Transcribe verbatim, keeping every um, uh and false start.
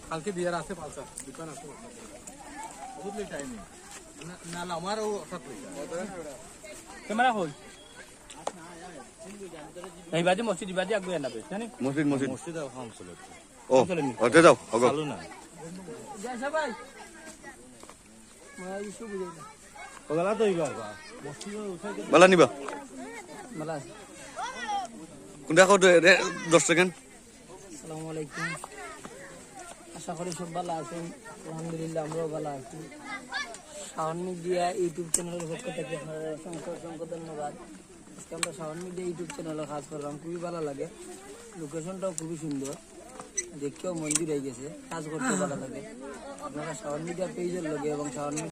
কালকে বিয়ার আছে পালসার, দোকান আছে। বহুত লেট টাইমে। না, না, না, আমারও অর্থাৎ লেট। ক্যামেরা কই? এই বাদে মসজিদ, এই বাদে আগুয়ে না বেশ, জানি? মসজিদ, মসজিদ। মসজিদ আর ফার্ম চলে। ও, চলে নি। ওতে যাও, ওগো। চালু না। ওগুলা তো এইবার বা। মসজিদ উঠে গেছে। বালা নিবা। বালা আছে। কোনটা কও দে-, দে-, দশ সেকেন্ড। আসসালামু আলাইকুম। আশা করি সব ভালো আছেন। আলহামদুলিল্লাহ, আমরাও ভালো আছি। শাওন মিডিয়া YouTube চ্যানেলের পক্ষ থেকে আপনাদের অসংখ্য, অসংখ্য ধন্যবাদ। আজকে আমরা শাওন মিডিয়া YouTube চ্যানেলে কাজ করলাম, খুবই ভালো লাগে। লোকেশনটাও খুবই সুন্দর, দেখতেও মন জুড়াই গেছে, কাজ করতেও ভালো লাগে। আপনারা শাওন মিডিয়া পেজের লগে এবং শাওন